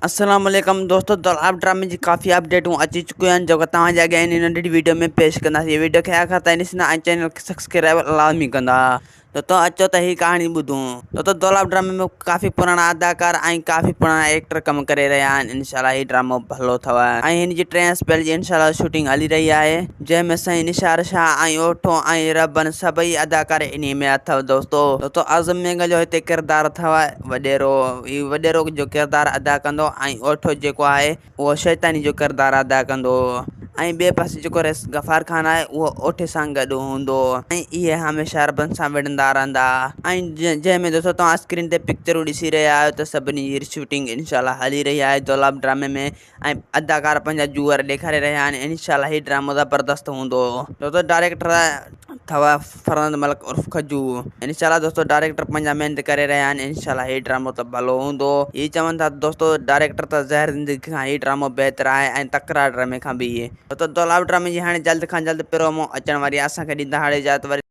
السلام عليڪم دوستو دولاب ڊرامي جي ڪافي اپڊيٽون اچي چڪيون آهن جيڪو توهان جي اڳيان ان ننڍڙي ويڊيو ۾ پيش ڪنداسين ويڊيو کي آخر تائين ڏسندا ۽ چينل کي سبسڪرائب لازمي ڪندا دوستو اچو ته هي ڪهاڻي ٻڌون دوستو دولاب ڊرامي ۾ ڪافي پراڻا اداڪار ۽ ڪافي پراڻا ايڪٽر ڪم ڪري رهيا آهن انشاء الله هي ڊرامو ڀلو اٿو ۽ هن جي ٽئين اسپيل جي انشاء الله شوٽنگ هلي رهي آهي جنهن ۾ سائين نثار شاهه ۽ اوٺو ۽ ربن سڀئي اداڪار انهي ۾ اٿو دوستو. دوستو اعظم مينگل جو هتي ڪردار اٿو وڏيرو هي وڏيرو جو ڪردار ادا ڪندو ۽ اوٺو جيڪو آهي اهو شيطاني جو ڪردار ادا ڪندو ۽ ٻئي پاسي جيڪو رئيس غفار خان آهي اهو اوٺي سان گڏ هوندو ۽ اهي هميشه ربن سان وڙهندا رهندا ۽ جنهن ۾ دوستو توهان اسڪرين تي پڪچرون ڏسي رهيا آهيو ته سڀني جي شوٽنگ انشاء الله هلي رهي آهي دولاب ڊرامي ۾ ۽ اداڪار پنهنجا جوهر ڏيکاري رهيا آهن انشاء الله هي ڊرامو زبردست هوندو. دوستو ڊائريڪٽر اٿو فرزند ملڪ عرف کجو انشاء الله دوستو ڊائريڪٽر پنهنجا محنت ڪري رهيا آهن انشاء الله هي ڊرامو ته ڀلو هوندو هي چون ٿا دوستو ڊائريڪٽر ته زهر زندگي کان هي ڊرامو بهتر آهي ۽ تڪرار ڊرامي کان به دوستو دولاب ڊرامي جي هاڻي جلد کان جلد پرومو اچڻ واري آهي اسان کي ڏيندا هاڻي اجازت وري.